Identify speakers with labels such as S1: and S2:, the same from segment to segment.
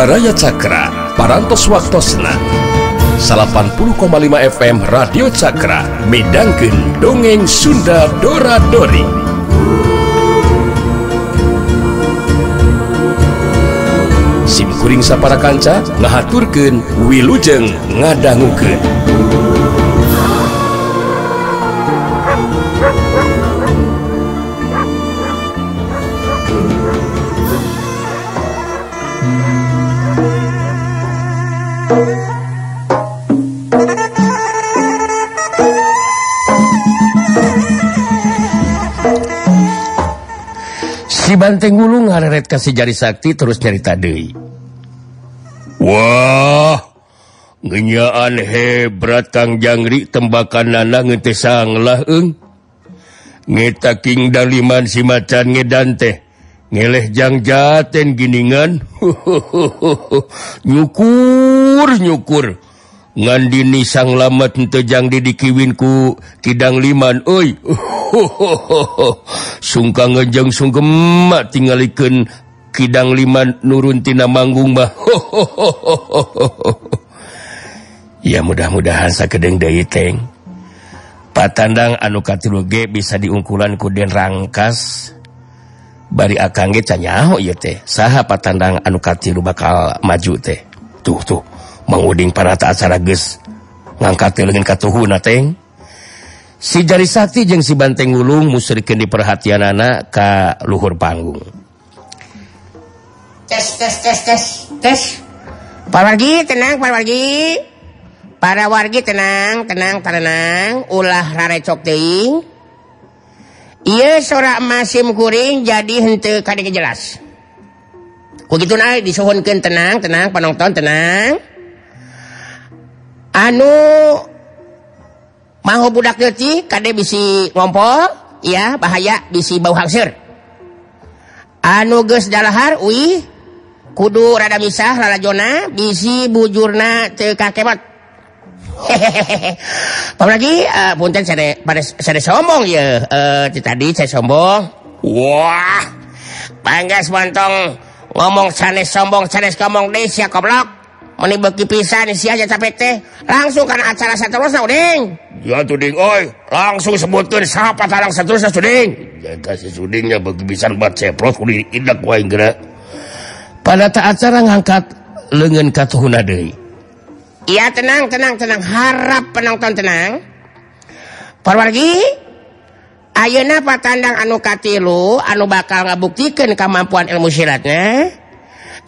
S1: Baraya Cakra, Parantos Waktosna 80,5 FM Radio Cakra midangkeun dongeng Sunda Dora Dori. Sim kuring sapara kanca ngahaturkeun wilujeng ngadangukeun.
S2: Si Banteng Wulung ngareret ka si Jari Sakti terus nyarita deui. Wah, ngenyaan hebrat Kang Jangri tembakanana ngeun sanglah eung. Ngeta King Daliman si macan ngedan teh ngeleh jangjaten giningan. Nyukur nyukur. Ngandini sang lamet henteu jang didikiwin ku Kidang Liman euy. Sungkang ngejeng sungkemak tingalikeun Kidang Liman nurun tina manggung mah. Ya mudah-mudahan sakedeung deui teng. Patandang anu katilu ge bisa diungkulan ku Den Rangkas. Bari akang ge canyaho ieu teh. Saha patandang anu katilu bakal maju teh. Tuh tuh Mang Uding parata acara geus ngangkat leungeun katuhuna teng. Si Jari Sakti jeung si Banteng Wulung musrikeun diperhatianana ka luhur panggung.
S3: Tes tes tes tes tes. Para wargi tenang, para wargi. Para wargi tenang, tenang, tenang, ulah rarecok teuing. Ieu sora emas sim kuring jadi henteu kadenge jelas. Ku kitu na disuhunkeun tenang, tenang penonton tenang. Anu maho budak leutik kade bisi ngompol, ya bahaya bisi bau hangseur. Anu geus dalahar uih kudu rada misah lalajona bisi bujurna teu kakemot. Hehehe. Apalagi punten sade pada sade sombong ye. Tadi saya sombong. Wah. Banggas montong ngomong sanes sombong sanes ngomong deui sia goblok. Meni beuki pisan sia aja capek teh. Langsung kana acara saterusna uding.
S2: Ya tuh ding oi, langsung sebutkeun sapa tarang saterusna suding. Jaga si sudingnya beuki pisan bat ceprot kudu indak ku aing geura. Pada ta acara ngangkat leungeun katuhuna deui.
S3: Iya tenang tenang tenang, harap penonton tenang. Parwargi ayeuna patandang anu katilu anu bakal ngabuktikeun kemampuan ilmu silatna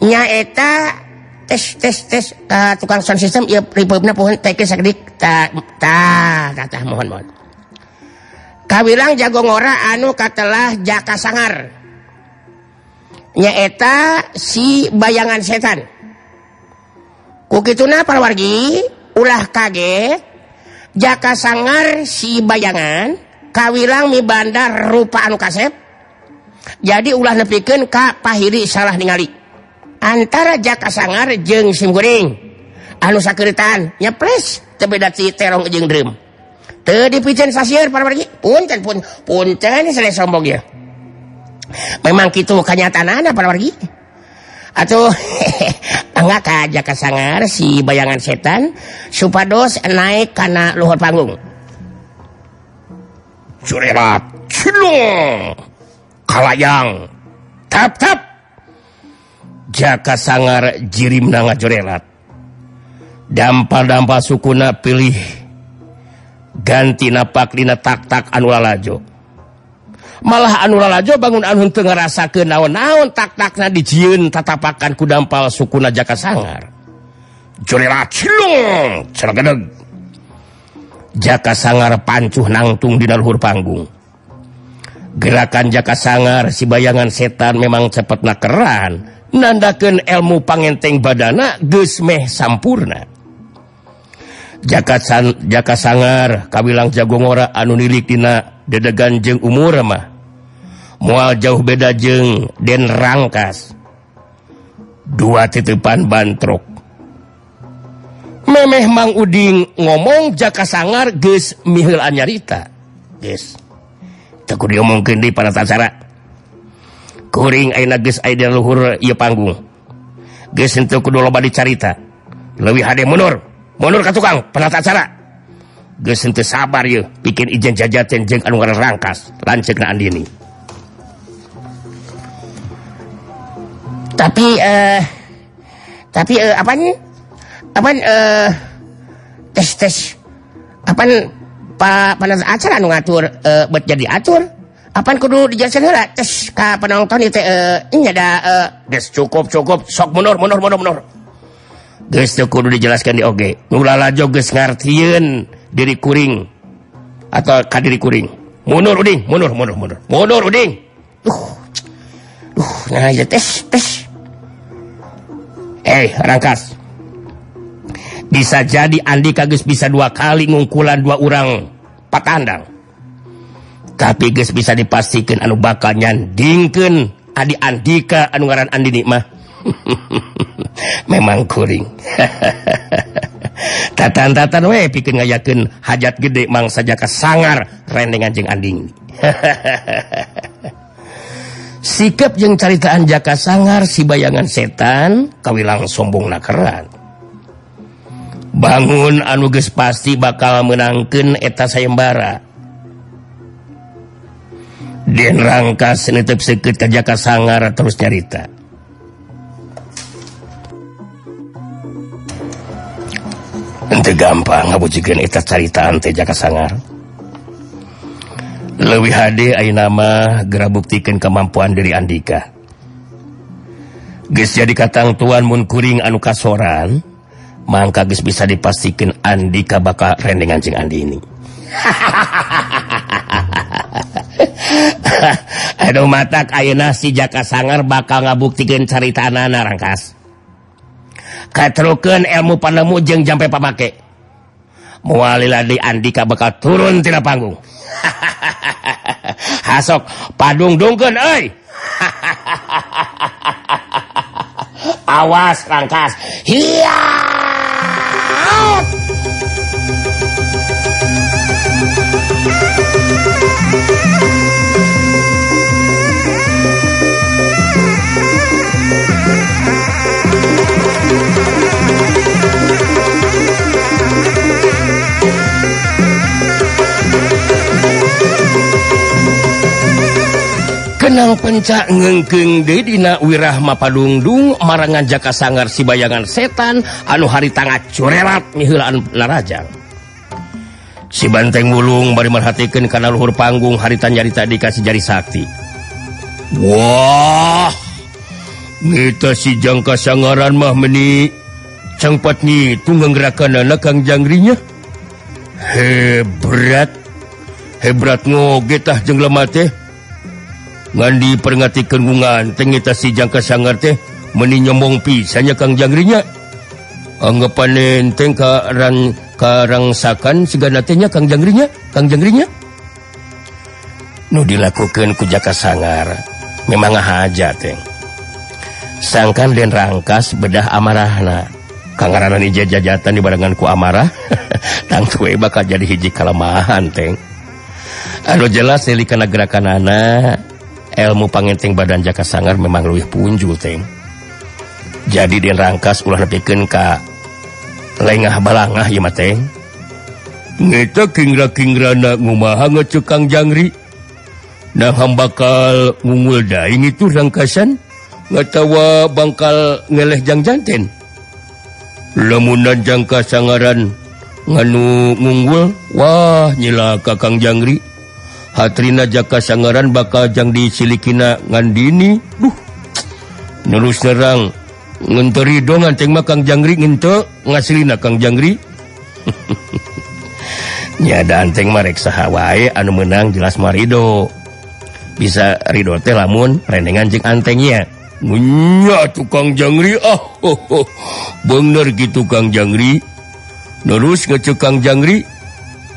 S3: nyaeta tes tes tes tukang sound system ieu reverbna pohon teh sakedik ta ta ta mohon mohon. Kawilang jago ngora anu katelah Jaka Sangar nyaeta si bayangan setan. Ku kituna parawargi ulah kaget Jaka Sangar si bayangan kawilang mibandar rupa anu kasep. Jadi ulah nepikeun ka pahiri salah ningali. Antara Jaka Sangar jeung sim kuring anu sakeureutan nyeples teu beda ti terong jeung dreum. Teu dipicen sasieur parawargi. Punten pun punten sale sombong ieu. Memang kitu kanyataanana parawargi. Atuh angga ka Jaka Sangar si bayangan setan supados naik kana luhur panggung.
S2: Curelat cilung kalayang tap tap. Jaka Sangar jirimna ngajorelat. Dampal-dampal sukuna pilih ganti napak dina tak-tak anu lalajo. Malah anu lalajo bangun anu henteu ngarasakeun naon-naon tak-takna dijieun tatapakan ku dampal sukuna Jaka Sangar. Jorelat cilung cergedeg. Jaka Sangar pancuh nangtung dina luhur panggung. Gerakan Jaka Sangar si bayangan setan memang cepet nakeran. Nandakeun ilmu pangenteng badana geus meh sampurna. Jaka Sangar kawilang jago ngora anu nilik dina dedegan jeung umur mah moal jauh beda jeung Den Rangkas. Dua titipan bantrok. Memeh Mang Uding ngomong Jaka Sangar geus miheulaan nyarita. Geus. Teu kudu diomongkeun deui pada acara. Kuring ayeuna geus aya di luhur ieu panggung. Geus henteu kudu loba dicarita. Leuwih hade mundur. Mundur ka tukang penata acara. Geus henteu sabar yeuh bikin ijen jajaten jeung anu ngaran Rangkas lanceukna Andini.
S3: Tapi apaan tes apaan Pak penata acara anu ngatur bet jadi atur. Apaan kudu dijelaskan heula tes ka penonton ieu teh nya da
S2: geus cukup sok mundur. Geus teu kudu dijelaskan di oge. Nu lalajo geus ngartieun diri kuring atau ka diri kuring. Mundur uding, mundur. Mundur uding.
S3: Duh, nah ya tes.
S2: Rangkas. Bisa jadi Andika geus bisa dua kali ngungkulan dua urang patandang. Tapi geus bisa dipastikan anu bakal nyandingkeun adi Andika anu ngaran Andini mah. Memang kuring. Tatan-tatan we pikeun ngayakeun hajat gede mangsa Jaka Sangar rendengan jeung Andini. Sikap jeung caritaan Jaka Sangar si bayangan setan kawilang sombongna keran. Bangun anu geus pasti bakal meunangkeun eta sayembara. Den Rangkas nitip seukeut ka Jaka Sangar terus nyarita. Henteu gampang ngabujikeun eta caritaan teh Jaka Sangar. Leuwih hade ayeuna mah geura buktikeun kemampuan diri Andika. Geus jadi katangtuan mun kuring anu kasoran, mangka geus bisa dipastikeun Andika bakal rendengan jeung Andini. Aduh matak ayeuna si Jaka Sangar bakal ngabuktikeun caritaanana Rangkas. Katrukeun ilmu panemu jeung jampe pamake. Moal lila deui Andika bakal turun tina panggung. Hasok padungdungkeun euy. Awas Rangkas. Hiya! Kenang pencak ngengkeung deui dina wirah mapadungdung marangan Jaka Sangar si bayangan setan anu harita ngacurelat miheulaan larajang. Si Banteng Wulung bari merhatikeun kana luhur panggung harita nyarita dikasih jari sakti. Wah, ngeta si Jangka Sangaran mah meni cangpat ngitung nggerakanana Kang Jangrinya. Hebrat, hebrat ngoge tah jeung lemah teh. Ngan diperngatikeun ku nganteng eta si Jangka Sangar teh meni nyombong pisannya Kang Jangrinya. Anggapan enteng ka karangsakan sigana teh nya Kang Jangrinya, Kang Jangrinya. Nu dilakukeun ku Jaka Sangar memang ngahaja teh. Sangkan Den Rangkas bedah amarahna. Kangaranan ijajajatan dibarengan ku amarah, tangtu we bakal jadi hiji kalemahan teh. Anu jelas neuli kana gerakanana ilmu pangenteng badan Jaka Sangar memang leuwih punjul teh. Jadi Den Rangkas ulah nepikeun ka lengah balangah ieu mah teh. Ngeta kingra-kingrana ngumaha ngeceuk Kang Jangri. Nah bakal ngungul daing itu Rangkasan ngatawa bangkal ngeleh jang janten. Lamunan Jangka Sangaran nganu ngunggul, wah nyilaka Kang Jangri. Hatrina Jaka Sangaran bakal jang disilikina ngandini. Duh, nerus nerang ngenteri dong nganteng mah Kang Jangri ngente ngasilina Kang Jangri. Nyada anteng mah rek saha wae anu meunang jelas mah Ridho. Bisa Ridho teh lamun rendengan jeung antengnya. Nya tukang Jangri ah ho, ho. Bener gitu Kang Jangri. Nerus ngeceuk Kang Jangri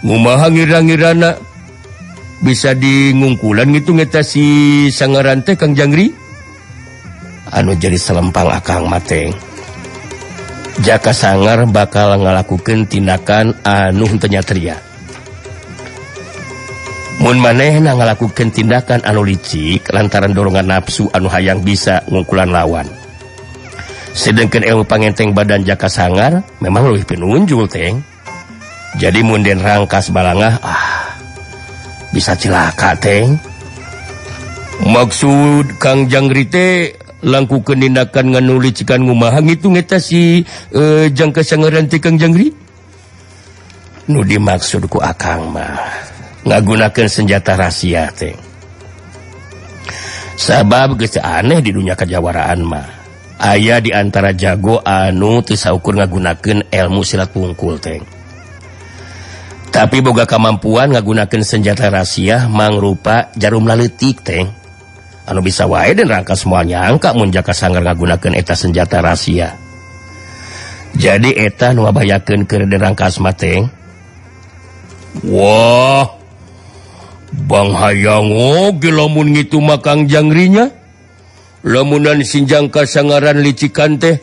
S2: ngumaha ngira-ngirana bisa dingungkulan gitu ngeta si Sangaran teh Kang Jangri. Anu jadi selempang akang mateng. Jaka Sangar bakal ngalakukeun tindakan anu henteu nyatria. Mun manehna ngalakukeun tindakan anu licik lantaran dorongan nafsu anu hayang bisa ngungkulan lawan. Sedangkan ilmu pangenteng badan Jaka Sangar memang leuwih pinunjul teng. Jadi mun Den Rangkas balangah bisa cilaka teng. Maksud Kang Jangri teh langkukeun tindakan nganulicikan ngumaha ngitung eta si Jangka Sangaran teh Kang Jangri? Nu dimaksud ku akang mah ngagunakeun senjata rahasia teh. Sabab geus aneh di dunia kajawaraan mah aya di antara jago anu teu saukur ngagunakeun ilmu silat pungkul teh. Tapi boga kamampuan ngagunakeun senjata rahasia mangrupa jarum laleutik teh. Anu bisa wae Den Rangkas moal nyangka mun Jaka Sangar ngagunakeun eta senjata rahasia. Jadi eta nu ngabayakeun keur Den Rangkas mah teh. Wah, Bang hayang oge lamun ngitu mah Kang Jangrinya. Lamunan si Jangka Sangaran licikan teh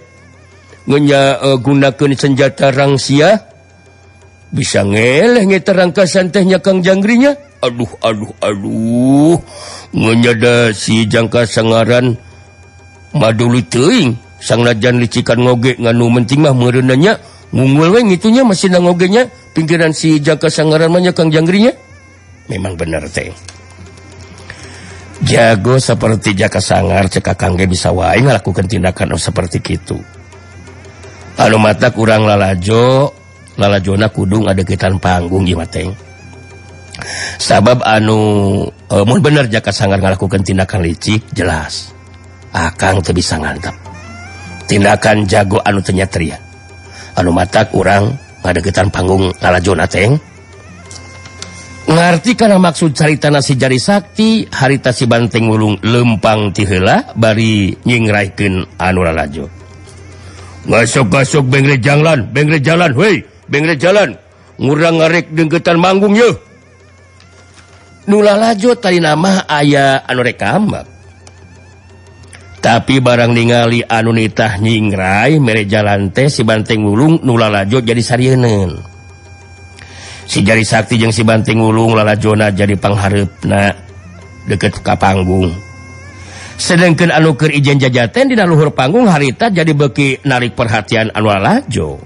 S2: ngenya gunakeun senjata rangsia bisa ngeleh ngeta rangkasan teh nya Kang Jangrinya. Aduh aduh aduh, ngenyada si Jangka Sangaran madulu teuing sangnajan licikan ngoge nganu penting mah meureunna nya ngunggul we ngitunya masih ngogenya pinggiran si Jaka Sangaran mah nya Kang Jangrinya. Memang bener teh. Jago seperti Jaka Sangar cek akang ge bisa wae ngalakukeun tindakan seperti kitu. Anu mata kurang lalajo, lalajona kudu ngadeukeutan panggung ieu mah teh. Sabab anu mun bener Jaka Sangar ngalakukeun tindakan licik jelas akang teu bisa ngantep. Tindakan jago anu teu nyatria. Anu matak urang ngadeukeutan panggung lalajona teh. Ngarti kana maksud caritana si Jari Sakti harita si Banteng Wulung lempang ti heula bari nyingraikeun anu lalajo. Ngasok-gasok bengre jalan, hei, bengre jalan. Ngurang ngarek dengketan manggung yeuh. Nu lalajo tadi nama aya anu rek ambak. Tapi barang ningali anu nitah nyingrai mere jalan teh si Banteng Wulung nu lalajo jadi sarieun. Si Jari Sakti jeung si Banteng Wulung lalajona jadi panghareupna deket ka panggung. Sedangkan anu keur ijen jajaten dina luhur panggung harita jadi beuki narik perhatian anu lalajo.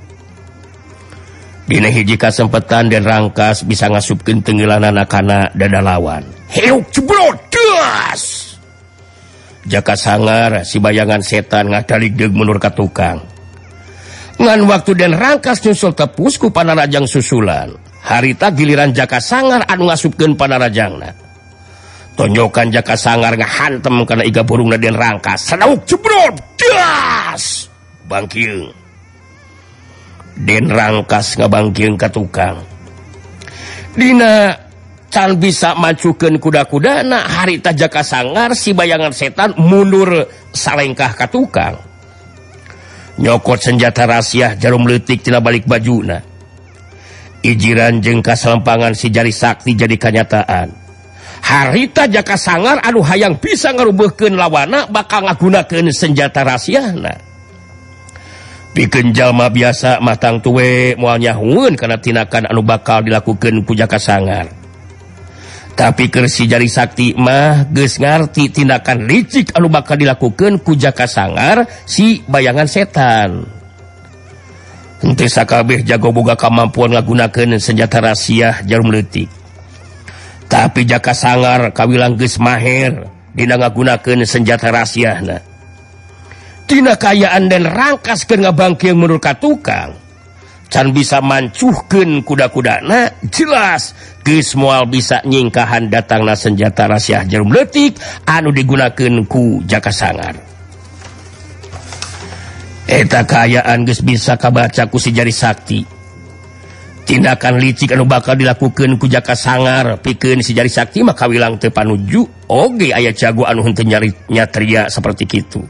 S2: Dina hiji kasempetan Den Rangkas bisa ngasupkeun tenggelanana kana dada lawan. Heuk jebrot das. Jaka Sangar si bayangan setan ngadaligdeug mundur ka tukang. Ngan waktu Den Rangkas nyusul tepus ku panarajang susulan. Harita giliran Jaka Sangar anu ngasupkeun panarajangna. Tonjokan Jaka Sangar ngahantem kana iga burungna Den Rangkas. Sadauk jebrot das. Bangkiung. Den Rangkas ngabangkiung ka tukang. Dina can bisa macukeun kuda-kudana harita Jaka Sangar si bayangan setan mundur salengkah ka tukang. Nyokot senjata rahasia jarum leutik tina balik bajuna. Ijiran jeung kasalempangan si Jari Sakti jadi kanyataan. Harita Jaka Sangar anu hayang bisa ngarubeuhkeun lawana bakal ngagunakeun senjata rahasiana. Pikeun jalma biasa matang tuwe moal nyahueun kana tindakan anu bakal dilakukeun ku Jaka Sangar. Tapi keur si Jari Sakti mah geus ngarti tindakan licik anu bakal dilakukeun ku Jaka Sangar si bayangan setan. Henteu sakabeh jago boga kamampuan ngagunakeun senjata rahasia jarum leutik. Tapi Jaka Sangar kawilang geus maher dina ngagunakeun senjata rahasiana. Dina kaayaan Den Rangkas keur ngabangkeung mundur ka tukang, can bisa mancuhkeun kuda-kudana, jelas geus moal bisa nyingkahan datangna senjata rahasia jarum leutik anu digunakeun ku Jaka Sangar. Eta kaayaan geus bisa kabaca ku si Jari Sakti. Tindakan licik anu bakal dilakukeun ku Jaka Sangar pikeun si Jari Sakti mah kawilang teu panuju oge aya jago anu henteu nyatria saperti kitu.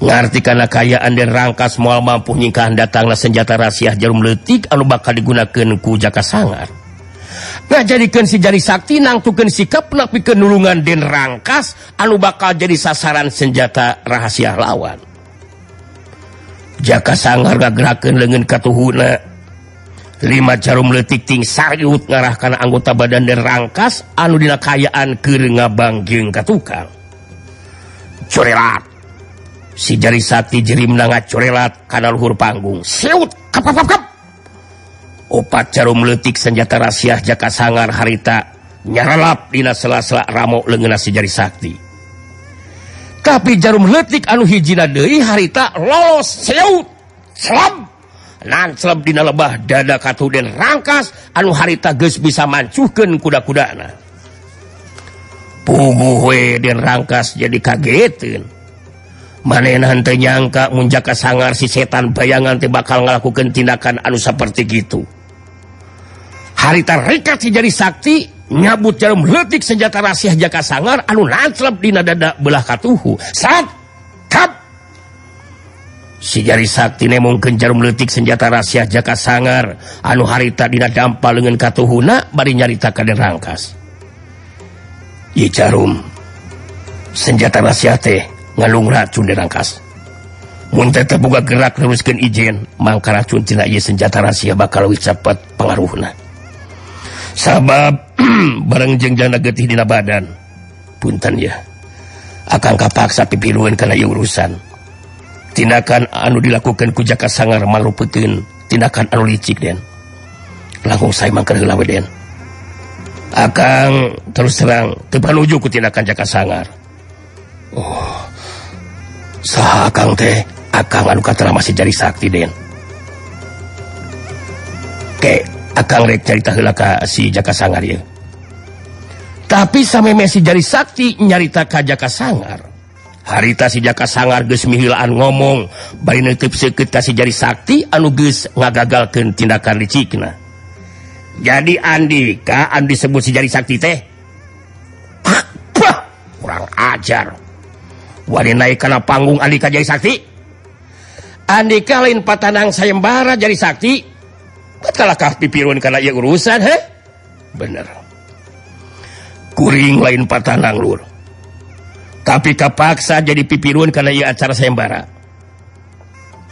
S2: Ngarti kana kaayaan Den Rangkas moal mampu nyingkahan datangna senjata rahasia jarum leutik anu bakal digunakeun ku Jaka Sangar. Ngajadikeun si Jari Sakti nangtukeun sikapna pikeun nulungan Den Rangkas anu bakal jadi sasaran senjata rahasia lawan. Jaka Sangar ngagerakeun leungeun katuhuna. 5 jarum leutik ting sariut ngarah kana anggota badan Den Rangkas anu dina kaayaan keur ngabangkeung ka tukang. Corelat. Si jari sakti jerimna ngacorelat kana luhur panggung. Siut kap kap kap. Opat jarum leutik senjata rahasia Jaka Sangar harita nyaralap dina sela-sela ramo leungeunna si jari sakti. Tapi jarum leutik anu hijina deui harita lolos siut seleb nanceleb dina lebah dada katuhu Den Rangkas anu harita geus bisa mancuhkeun kuda-kudana. Puguh we Den Rangkas jadi kageteun. Manehna henteu nyangka mun Jaka Sangar si setan bayangan teh bakal ngalakukeun tindakan anu saperti kitu. Harita rikat si jari sakti nyabut jarum leutik senjata rahasia Jaka Sangar anu nancleb dina dada belah katuhu. Sat kap. Si jari sakti nemongkeun jarum leutik senjata rahasia Jaka Sangar anu harita dina dampa leungeun katuhuna bari nyarita ka Den Rangkas. Ieu jarum senjata rahasia teh ngalung racun Den Rangkas. Mun teh boga gerak neruskeun ijen, mangka racun tina ieu senjata rahasia bakal leuwih cepet pangaruhna. Sabab bareng jeung janda getih dina badan. Punten ya. Akang kapaksa pipilueun kana ieu urusan. Tindakan anu dilakukeun ku Jaka Sangar mangrupakeun tindakan anu licik Den. Langkung sae mangker heula we Den. Akang terus terang teu panuju ku tindakan Jaka Sangar. Oh. Saha akang teh? Akang anu katara masih jari sakti Den. Ke akang rek carita heula ka si Jaka Sangar ieu. Tapi sameme si jari sakti nyarita ka Jaka Sangar. Harita si Jaka Sangar geus miheulaan ngomong bari neuteub seukeut ka si jari sakti anu geus ngagagalkeun tindakan licikna. Jadi Andika anu disebut si jari sakti teh kurang ajar. Wani naik kana panggung Andika jari sakti. Andika lain patanang sayembara jari sakti. Kalahkah pipirun kana ieu urusan heh? Bener. Kuring lain patanang lur. Tapi kapaksa jadi pipirun kana ieu acara sayembara.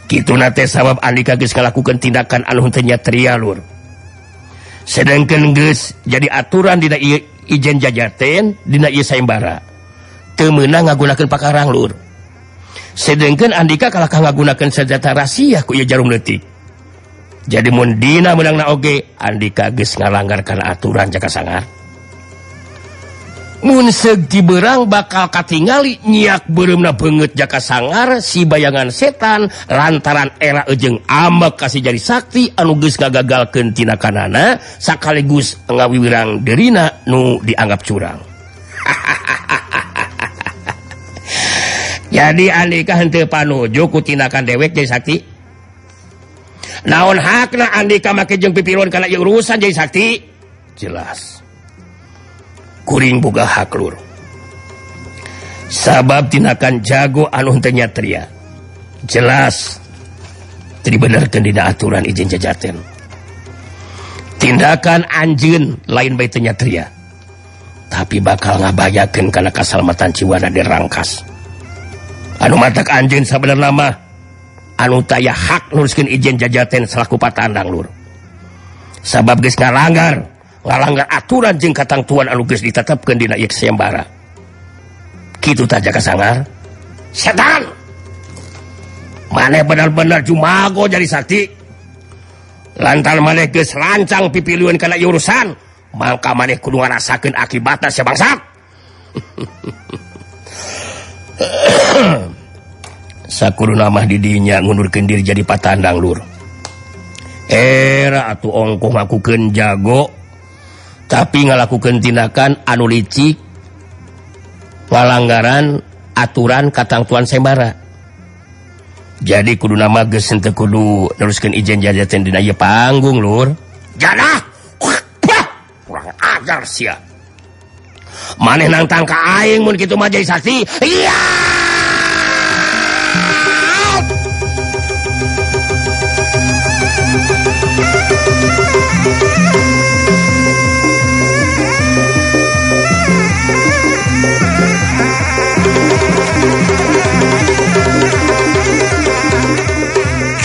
S2: Kituna teh sabab Andika geus ngalakukeun tindakan anu henteu nyatria lur. Sedengkeun geus jadi aturan dina ieu ijen jajaten dina ieu sayembara. Teu meunang ngagunakeun pakarang lur. Sedengkeun Andika kalahkah ngagunakeun senjata rahasia ku ieu jarum leutik. Jadi mun dina meunangna oge Andika geus ngalanggar kana aturan Jaka Sangar. Mun seug ti beurang bakal katingali nyiak beureumna beungeut Jaka Sangar si bayangan setan lantaran era jeung ambek ka si jari sakti anu geus ngagagalkeun tindakanana sakaligus ngawiwirang dirina nu dianggap curang. Jadi Andika henteu panuju ku tindakan dewek jadi sakti. Naon hakna Andika make jeung pipiluan kana ieu urusan jadi sakti? Jelas. Kuring boga hak lur. Sabab tindakan jago anu henteu nyatria. Jelas teu dibenerkeun dina aturan ijen jajaten. Tindakan anjeun lain bae teu nyatria. Tapi bakal ngabayakeun kana kasalamatan jiwana Den Rangkas. Anu matak anjeun sabenerna mah anu taya hak nuruskeun ijen jajaten selaku patandang lur. Sabab geus ngalanggar aturan jeung katangtuan anu geus ditetepkeun dina ieu sayembara. Kitu tah Jaka Sangar. Setan. Maneh bener-bener jumago jadi sakti. Lantaran maneh geus lancang pipiliun kana ieu urusan, mangka maneh kudu ngarasakeun akibatna sia bangsat. Sakuruna mah didinya ngundurkeun diri jadi patandang lur. Era atuh ongkoh ngakukeun jago tapi ngalakukeun tindakan anu licik ngalanggaran aturan katangtuan sayembara. Jadi kudu nama geus henteu kudu neruskeun ijen jajaten dina ieu panggung lur. Janah. Kurang ajar sia. Maneh nangtang ka aing mun kitu mah jadi sakti. Iya.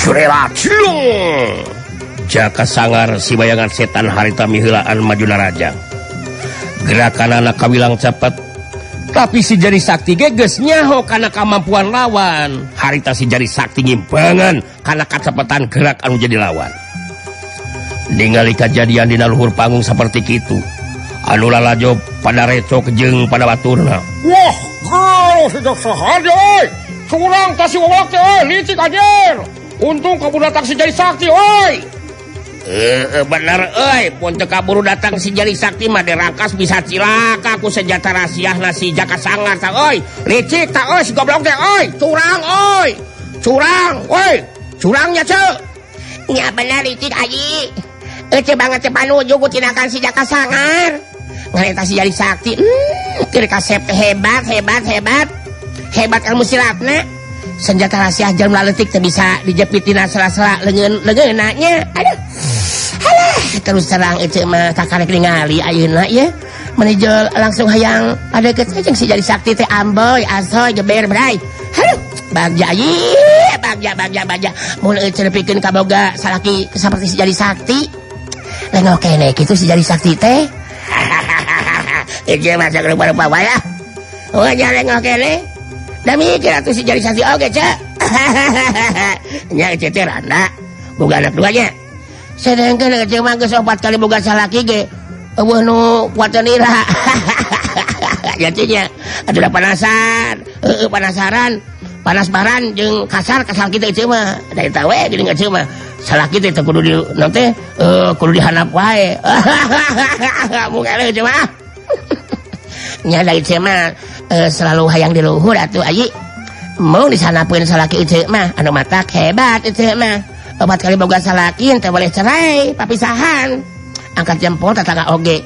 S2: Curela cilung. Jaka Sangar si bayangan setan harita miheulaan maju narajang. Gerakan anak kawilang cepat Tapi si Jari Sakti ge geus nyaho kana kamampuan lawan. Harita si Jari Sakti ngimpengan kana kacepetan gerak anu jadi lawan. Ningali kajadian dina luhur panggung saperti kitu. Anu lalajo pada recok jeung pada baturna.
S4: Wah, kau sejak sahaja euy. Curang ta si wawak teh euy, licik anjir. Untung kabur datang si Jari Sakti euy.
S2: Bener euy, mun teu kaburu datang si Jari Sakti mah dirangkas bisa cilaka ku senjata rahasiana si Jaka Sangar ta euy. Licik ta euy si goblok teh euy, curang euy. Curang euy, curangnya ceu.
S3: Nya bener licik aji. Ece banget teh panuju ku tindakan si Jaka Sangar. Ngareta si Jari Sakti, keur kasep teh hebat hebat hebat. Hebat ilmu silatna. Senjata rahasia jalma leutik teh bisa dijepit dina sela-sela leungeun-leungeunna nya. Aduh. Halah, terus terang ece mah kakarek ningali ayeuna ye. Meuni langsung hayang padeukeut jeung si Jari Sakti teh amboy, asoy, geber bray. Haduh, bagja ieu, bagja bagja bagja. Mun ece nepikeun kaboga salaki saperti si Jari Sakti. Lengok kene kitu si Jari Sakti teh.
S2: Ece mah sagala rupa-rupa wae ah.
S3: Oh nya lengok kene. Da mikir atuh si Jari Sakti oge ceu.
S2: Nya ece teh randa boga anak dua nya.
S3: Sedengkeun ece mah geus 4 kali boga salaki ge eueuh nu kuateun ira.
S2: Jadinya atuh da panasan, heueuh panasaran, panas baran jeung kasar-kasar kitu ece mah. Da eta we geuning ece mah. Salaki teh kudu di naon teh kudu dihanap wae.
S3: Muka ece mah. Nya da ece mah selalu hayang di luhur atuh ayi. Mau disanapeun salaki ece mah anu matak hebat ece mah. 4 kali boga salaki teh boleh cerai, papisahan. Angkat jempol tetangga oge.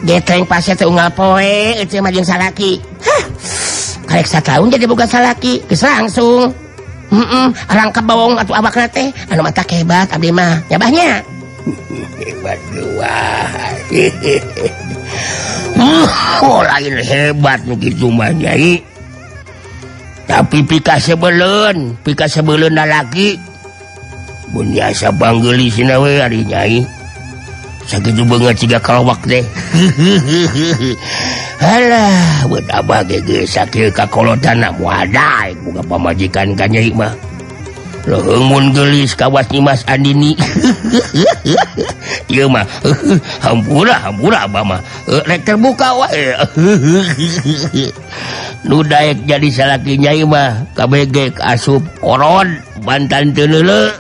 S3: Getreng pasnya teh unggal poe ece mah jeung salaki. Hah. Karek sataun jadi boga salaki, geus langsung. Rangkap bawong atuh awakna teh anu matak hebat abdi mah. Nya bahnya.
S2: Hebat dua. Oh, lain hebat nu kitu mah Nyai. Tapi pika sebeleun lalaki. Mun biasa banggeulis cenah we ari Nyai. Sakitu beungeut siga kalawak teh. Halah, buat abah ge geus sakieu kakolotan moal daek boga pamajikan ka Nyai mah. Leuheung mun geulis kawas Nyimas Andini. Ieu mah hampura hampura abah mah. Rek terbuka wae. Nu daek jadi salaki Nyai mah kabeh asup koron bantan teu neuleuh.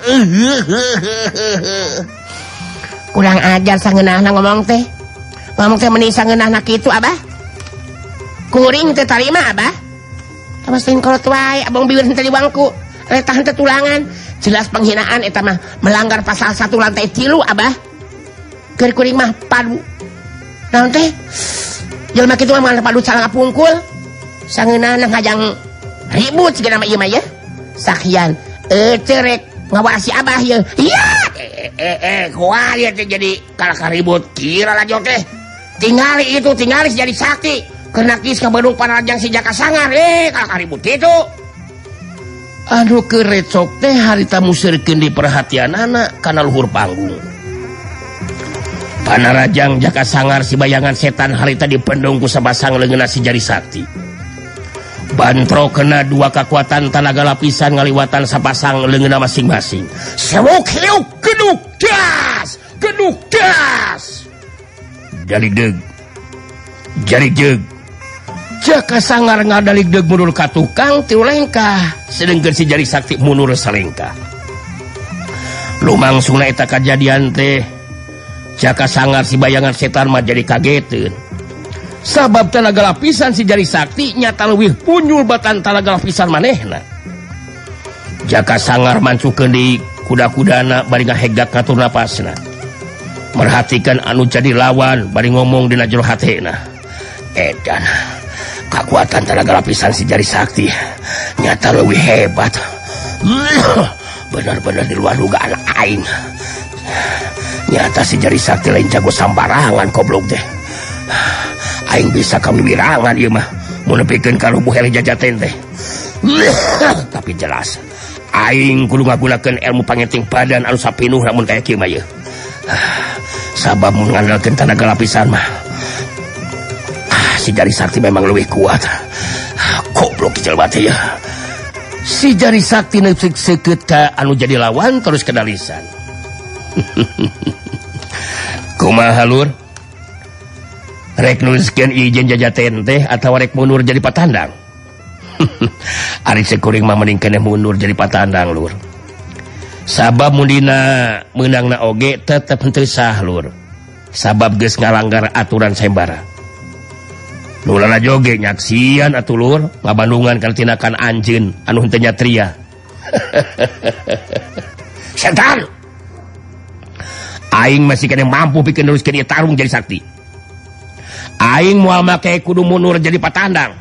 S3: Kurang ajar sangeunahna ngomong teh. Ngomong teh meni sangeunahna kitu abah. Kuring teh tarima abah. Awas lain kolot wae abong bibir henteu di bangku. Retah henteu tulangan. Jelas penghinaan eta mah melanggar pasal 1 lantai 3 abah. Keur kuring mah padu. Naon teh? Jelema kitu mah padu salah pungkul. Sangeunahna ngajang ribut sigana mah ieu mah ye. Sakian cerek ngawasi abah ye. Iya.
S2: Kuah dia teh jadi kalah karibut kira lagi teh. Tingali itu tingali jadi sakti. Kena kis kabedung panarajang si Jaka Sangar kalah karibut itu.
S1: Aduh kerecok teh harita musirkeun di perhatian anak kana luhur panggung. Panarajang Jaka Sangar si bayangan setan harita dipendung ku sabasang leungeunna si Jari Sakti. Bantro kena dua kekuatan tanaga lapisan ngaliwatan sapasang leungeunna masing-masing. Sewok hiuk geduk das, geduk das. Jari deug. Jari deug. Jaka Sangar ngadalig deug mundur ka tukang tilu lengkah, sedengkeun si Jari Sakti mundur salengkah. Lumangsungna eta kajadian teh Jaka Sangar si bayangan setan mah jadi kageteun. Sabab tanaga lapisan si Jari Sakti nyata leuwih punyul batan tanaga lapisan manehna. Jaka Sangar mancukeun di kuda-kudana bari ngahegak ngatur napasna. Merhatikan anu jadi lawan bari ngomong dina jero hatena. Edan, kakuatan tanaga lapisan si Jari Sakti nyata leuwih hebat. Benar-benar di luar dugaan aing. Nyata si Jari Sakti lain jago sambarangan goblok teh. Aing bisa kami wirangan ieu mah mun nepikeun ka rubuh eleh jajaten teh. Tapi jelas aing kudu ngagunakeun ilmu pangeting badan anu sapinuh lamun kaya kieu mah ieu. Sabab mun ngandalkeun tanaga lapisan mah Si jari sakti memang lebih kuat. Goblok jelema teh ya. Si jari sakti neusik seukeut ka anu jadi lawan terus kedalisan. Kumaha lur? Rek nuliskeun ieu jajaten teh atawa rek mundur jadi patandang? Ari sekuring mah mending keneh mundur jadi patandang lur. Sabab mundina meunangna oge tetep henteu sah lur. Sabab geus ngalanggar aturan sayembara. Nu lalajo ge nyaksian atuh lur ngabandungan kana tindakan anjeun anu henteu nyatria. Setan. Aing masih keneh mampu pikeun neruskeun ieu tarung jadi sakti. Aing moal make kudu mundur jadi patandang.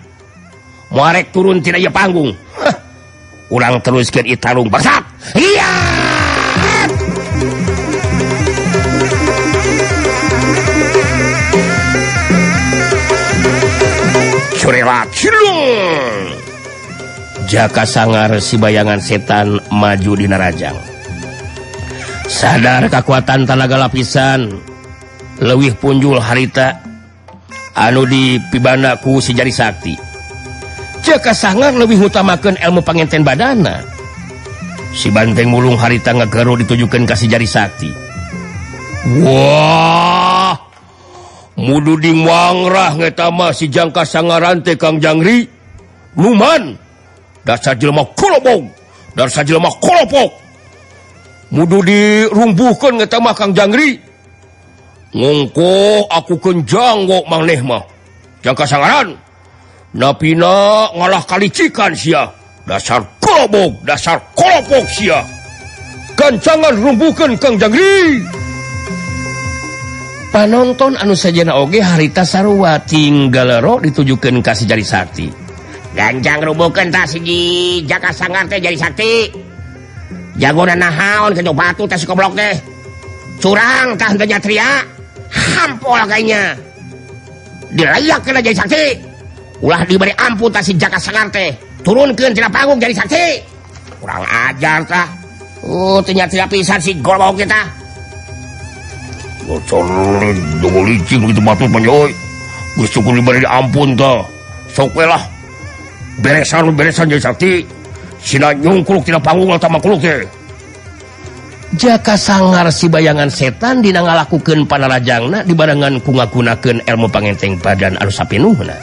S1: Moal rek turun tina ieu panggung. Hah. Urang teruskeun ieu tarung bangsat. Iya. Curelat cilung. Jaka Sangar si bayangan setan maju dina rajang. Sadar kekuatan tanaga lapisan leuwih punjul harita anu dipibana ku si jari sakti. Jaka Sangar lebih ngutamakeun ilmu pangenten badana. Si banteng mulung harita ngagero ditujukeun ka si jari sakti. Wah, mududing wangrah ngeta mah si Jangka Sangaran teh Kang Jangri. Luman, dasar jelema kolobong, dasar jelema kolopok. Mudu dirumbuhkeun ngeta mah Kang Jangri. Ngongko aku kenjang wok maneh mah. Jangka Sangaran napina ngalah kalicikan sia. Dasar kolobok, dasar kolopok sia. Gancangan rumbuhkeun Kang Jangri. Panonton anu sajana oge harita sarua tinggalero ditujukeun ka si jari sakti.
S3: Ganjang rumbuhkeun tah si Jaka Sangar teh jari sakti. Jagona nahaon kejo batu teh si goblok teh. Curang tah henteu nyatria. Hampol kayaknya. Dilayak kena jadi sakti. Ulah diberi ampun tah si Jaka Sangar teh. Turunkeun tina panggung jadi sakti. Kurang ajar tah. Teu nyatria pisan si goblok kita.
S1: Bocor jogo licin begitu batu panjoy. Geus cukup diberi ampun tah. Sok we lah. Beresan-beresan jadi sakti. Sina nyungkruk tina panggung atau mangkuluk teh. Jaka Sangar si bayangan setan dina ngalakukeun panarajangna dibarengan ku ngagunakeun ilmu pangenteng badan anu sapinuhna.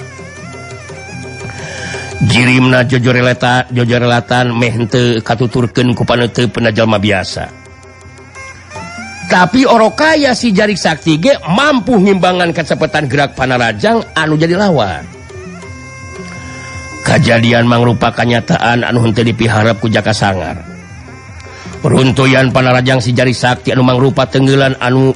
S1: Jirimna jojorelatan meh henteu katuturkeun ku paneuteupeuna jalma biasa. Tapi orokaya si jari sakti ge mampu ngimbangan kecepatan gerak panarajang anu jadi lawan. Kajadian mangrupa kanyataan anu henteu dipiharep ku Jaka Sangar. Runtuyan panarajang si jari sakti anu mangrupa tenggelan anu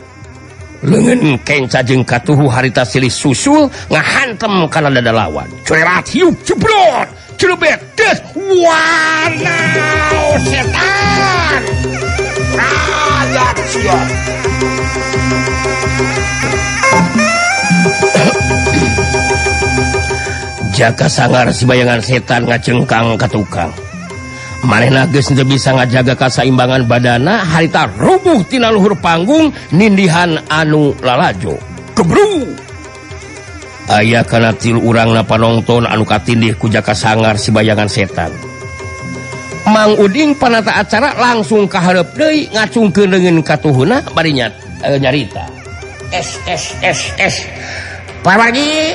S1: leungeun kenca jeung katuhu harita silih susul ngahantem kana dada lawan. Curerat hiup jebrot, celebet des wanau setan. Rakyat sia. Jaka Sangar si bayangan setan ngacengkang ka tukang. Manehna geus teu bisa ngajaga kasaimbangan badana harita rubuh tina luhur panggung nindihan anu lalajo. Gebru. Aya kana tilu urangna panongton anu katindih ku Jaka Sangar si bayangan setan. Mang Uding panata acara langsung kahareup deui ngacungkeun leungeun katuhuna bari nyarita.
S3: S S S S. Parwargi.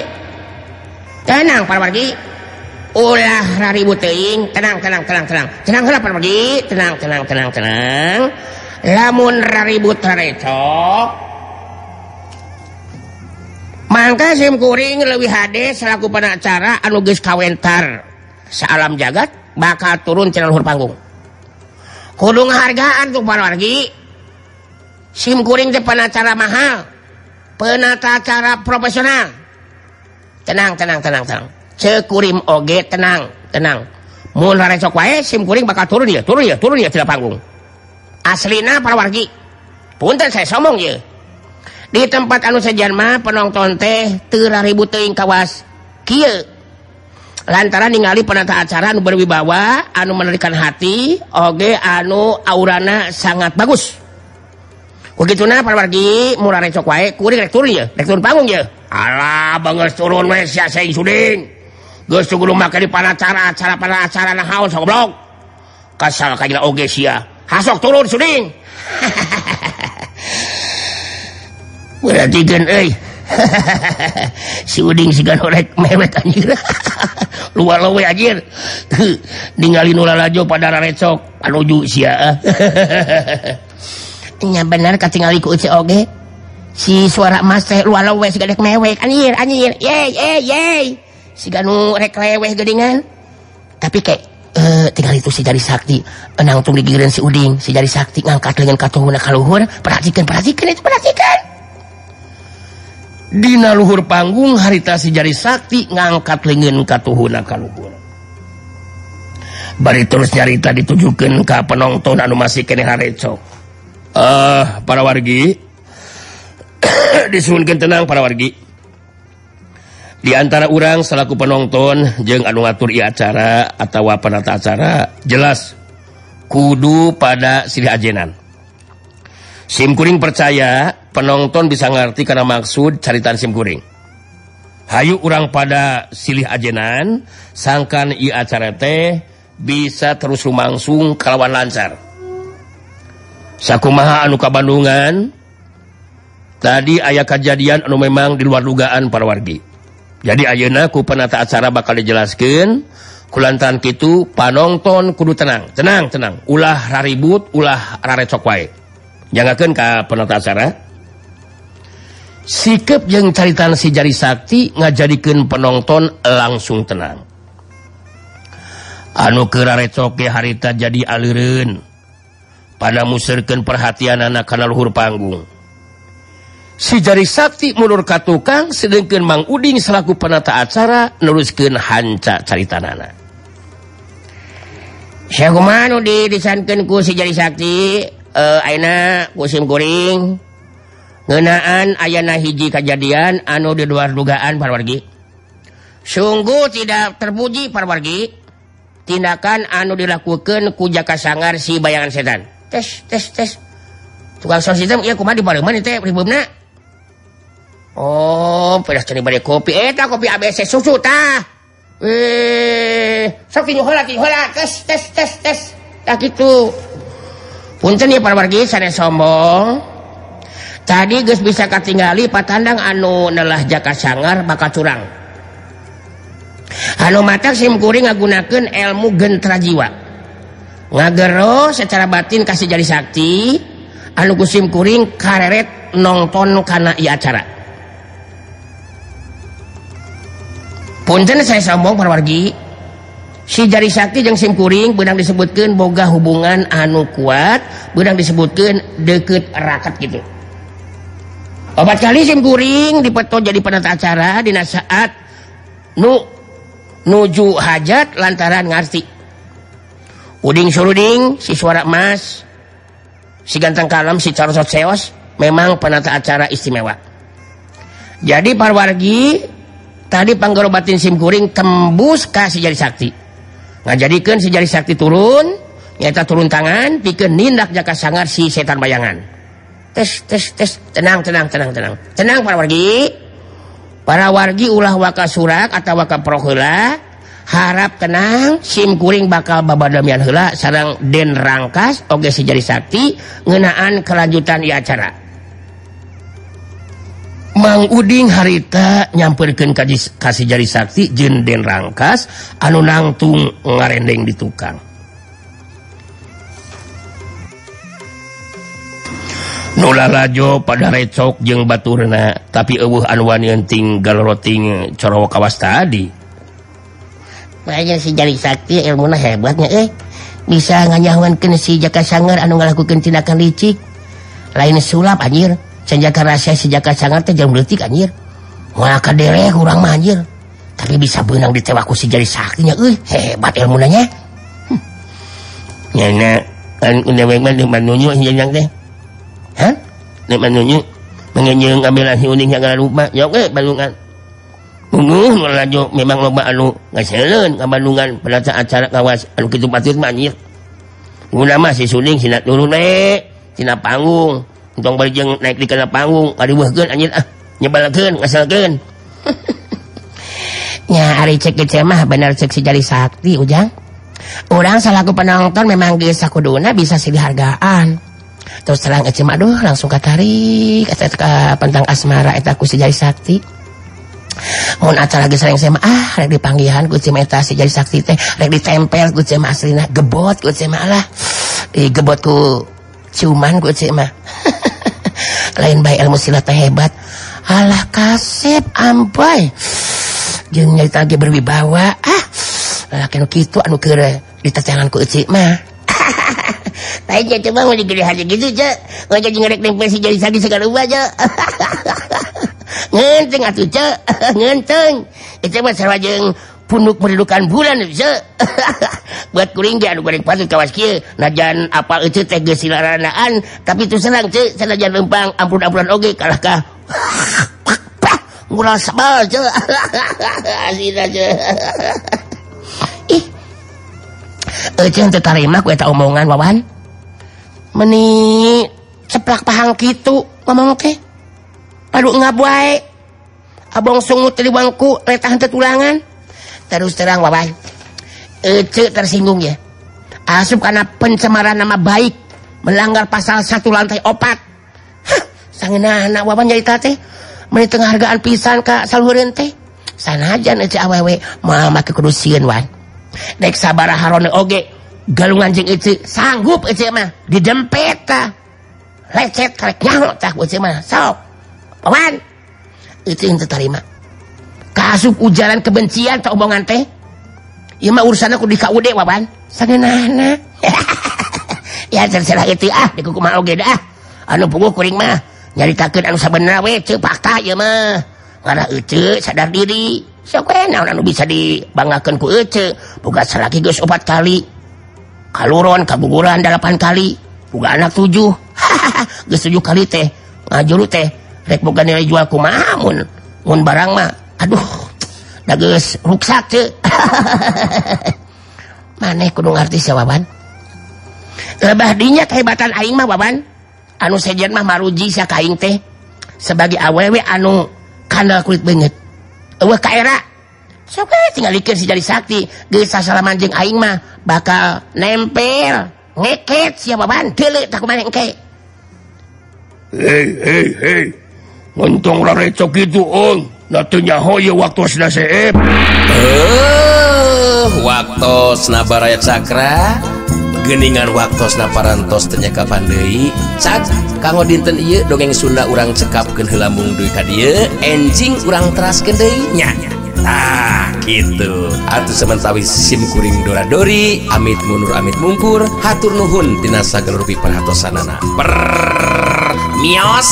S3: Tenang parwargi. Ulah raribut teuing, tenang tenang tenang tenang. Tenang heula parwargi, tenang tenang tenang tenang. Lamun raribut rarecok mangka sim kuring leuwih hade selaku panacara anu geus kawentar saalam jagat bakal turun tina luhur panggung. Kudu ngahargaan tuh parwargi. Sim kuring teh panacara mahal, penata acara profesional. Tenang tenang tenang tenang. Cekurim oge tenang tenang. Mun rarecok wae sim kuring bakal turun ya, turun ya, turun ya tina panggung. Aslina parwargi. Punten saya somong ye. Di tempat anu sejan mah penonton teh teu raribut teuing kawas kieu. Lantaran ningali penata acara anu berwibawa, anu menarikan hati, oge anu aurana sangat bagus. Ku kituna parwargi murah recok wae kuring rek turun ye, rek turun panggung ye.
S1: Alah bangeus turun we sia saing Suding. Geus kudu make di panacara acara panacara nahaon goblok. Kasal ka oge sia. Hasok turun Suding.
S3: Berarti kan euy. Si Uding siga rek mewek anjir. Luar lewe anjir. Ningali nu lalajo pada rarecok panuju sia. Nya bener katingali ku Uce oge. Si suara emas teh luar lewe siga rek mewek anjir anjir. Yey yey yey. Siga nu rek leweh geuningan. Tapi kek tinggal itu si Jari Sakti nangtung digigireun si Uding, si Jari Sakti ngangkat lengan katuhuna ka luhur, perhatikan perhatikan itu perhatikan.
S1: Dina luhur panggung harita si Jari Sakti ngangkat lengan katuhuna ka luhur. Bari terus nyarita ditujukeun ka penonton anu masih keneh harecok. Para wargi disuhunkeun tenang para wargi. Di antara urang selaku penonton jeung anu ngatur ieu acara atawa penata acara jelas kudu pada silih ajenan. Sim kuring percaya penonton bisa ngerti karena maksud caritaan sim kuring. Hayu urang pada silih ajenan sangkan ieu acara teh bisa terus lumangsung kalawan lancar. Sakumaha anu kabandungan tadi aya kejadian anu memang di luar dugaan para wargi. Jadi ayeuna ku penata acara bakal dijelaskeun kulantaran kitu panonton kudu tenang, tenang, tenang. Ulah raribut, ulah rarecok wae. Jangakeun ka penata acara. Sikep jeung caritaan si Jari Sakti ngajadikeun penonton langsung tenang. Anu keur rarecok ge harita jadi aleureun. Pada muserkeun perhatianana kana luhur panggung. Si Jari Sakti mundur ka tukang sedengkeun Mang Uding selaku penata acara neruskeun hanca caritanana.
S3: Sakumaha nu disankeun ku si Jari Sakti ayeuna ku sim kuring ngeunaan ayana hiji kajadian anu di luar dugaan parwargi. Sungguh tidak terpuji parwargi tindakan anu dilakukeun ku Jaka Sangar si bayangan setan. Tes tes tes. Tukang sound system ieu kumaha di pareuman teh ribeumna. Oh, pedas cani bade kopi. Eta kopi ABC susu tah. Sok tinju heula tes tes tes tes. Tah kitu. Punten ieu parwargi sanes sombong. Tadi geus bisa katingali patandang anu nelah Jaka Sangar bakal curang. Anu matak sim kuring ngagunakeun ilmu gentra jiwa. Ngagero secara batin ka si Jari Sakti anu ku sim kuring kareret nongton kana ieu acara. Punten saya sombong parwargi. Si Jari Sakti jeung sim kuring beunang disebutkeun boga hubungan anu kuat, beunang disebutkeun deukeut raket gitu. Opat kali sim kuring dipeto jadi penata acara dina saat nu nuju hajat lantaran ngarti. Uding suruding si suara emas, si ganteng kalem, si carosot seos memang penata acara istimewa. Jadi parwargi tadi panggero batin sim kuring tembus ka si Jari Sakti. Ngajadikeun si Jari Sakti turun, nyata turun tangan pikeun nindak Jaka Sangar si setan bayangan. Tes tes tes, tenang tenang tenang tenang. Tenang para wargi. Para wargi ulah waka surak atau waka pro heula, harap tenang, sim kuring bakal babadamian heula sareng Den Rangkas oge si Jari Sakti ngeunaan kelanjutan ieu acara.
S1: Mang Uding harita nyamperkeun ka si Jari Sakti jeung Den Rangkas anu nangtung ngarendeng di tukang. Nu lalajo pada recok jeung baturna tapi eueuh anu wanian tinggal roting corowo kawas tadi.
S3: Makanya si Jari Sakti ilmuna hebatnya bisa nganyahuankeun si Jaka Sangar anu ngalakukeun tindakan licik. Lain sulap anjir. Senjata rahasia si Jaka Sangar teh jam leutik anjir. Moal kadereh urang mah anjir. Tapi bisa beunang ditewak ku si Jari Sakti nya euy, hebat ilmuna nya.
S1: Nya kan udah mah di manunyu yang teh. Hah? Nek manunyu mengenyeung ambil si Uding segala rupa. Ya oke Bandungan. Unguh lalajo memang loba anu ngaseleun ka Bandungan pada acara kawas anu kitu patut mah anjir. Guna mah si Suding sina turun we tina panggung. Entong bari jeung naik di kana panggung ngariweuhkeun anjeun ah nyebalkeun ngaselkeun. Nya ari cek ge mah bener cek si Jari Sakti Ujang. Urang salaku penonton memang geus sakuduna bisa sih dihargaan. Terus terang ece mah aduh langsung katarik eta ka pentang asmara eta ku si Jari Sakti. Mun acara geus sareng mah ah rek dipanggihan ku ece mah eta si Jari Sakti teh rek ditempel ku ece mah aslina gebot ku ece mah lah. Gebot ku ciuman ku ece mah. Lain bae ilmu silat teh hebat. Alah kasep ampai. Jeung nyarita ge berwibawa ah. Lalaki nu kitu anu keur ditacangan ku ece mah. Lain nya coba mun digede haji gitu ce. Ngajak jeung rek nempel si Jari Sakti segala rupa ce. Ngenteng atuh ce, ngenteng. Ece mah sarua jeung punuk merindukan bulan ce. Buat kuring ge anu goreng patut kawas kieu. Najan apal ece teh geus silaranaan, tapi tu serang ce, sanajan lempang ampun-ampunan oge kalah ka. Ngural sebal ce. Asina ce. Ih. Ece henteu tarima ku eta omongan Wawan. Meni ceplak pahang kitu ngomong teh. Padu ngab wae. Abong sungut di bangku letah henteu tulangan. Terus terang Wawan. Ece tersinggung ya. Asup karena pencemaran nama baik, melanggar pasal 1 lantai 4. Hah, sangeunahna Wawan nyarita teh. Meni teu ngahargaan pisan ka saluhureun teh. Sanajan ece awewe moal make kudu sieun Wan. Dek sabaraha harone oge galungan jeung ece sanggup ece mah didempet tah. Lecet karek nyaho tah ece mah. Sok. Wawan. Ece henteu tarima. Kaasup ujaran kebencian tah omongan teh. Ieu mah urusanna kudu di KUD Wawan. Sageunahna. Ya terserah itu ah di kumaha oge dah. Anu puguh kuring mah nyaritakeun anu sabenerna we ceu fakta ieu mah. Ngarah ece sadar diri. Sok we naon anu bisa dibanggakeun ku ece. Boga salaki geus 4 kali. Kaluron kaguguran 8 kali. Boga anak 7. Geus 7 kali teh. Ngajuru teh rek boga nilai jual kumaha mun mun barang mah. Aduh. Da geus ruksak ceu. Maneh kudu ngarti sia Wawan. Lebah dinya kehebatan aing mah Wawan. Anu sejen mah maruji sia ka aing teh sebagai awewe anu kandel kulit beungeut. Eueuh ka era. Sok we tingalikeun si Jari Sakti geus sasalaman jeung aing mah bakal nempel ngeket sia Wawan deuleu tah kumaha engke.
S4: Hei hei hei. Untung rarecok kitu ong. Na teu nyaho ieu waktosna seep.
S2: Waktosna Baraya Cakra. Geningan waktosna parantos teu nyakapan deui. Cak kanggo dinten ieu dongeng Sunda urang cekapkeun heula mung deui ka dieu, enjing urang teraskeun deui nya. Tah kitu. Atuh samentawis sim kuring dora dori, amit mundur amit mungkur, hatur nuhun tina sagala rupi perhatosanana. Mios.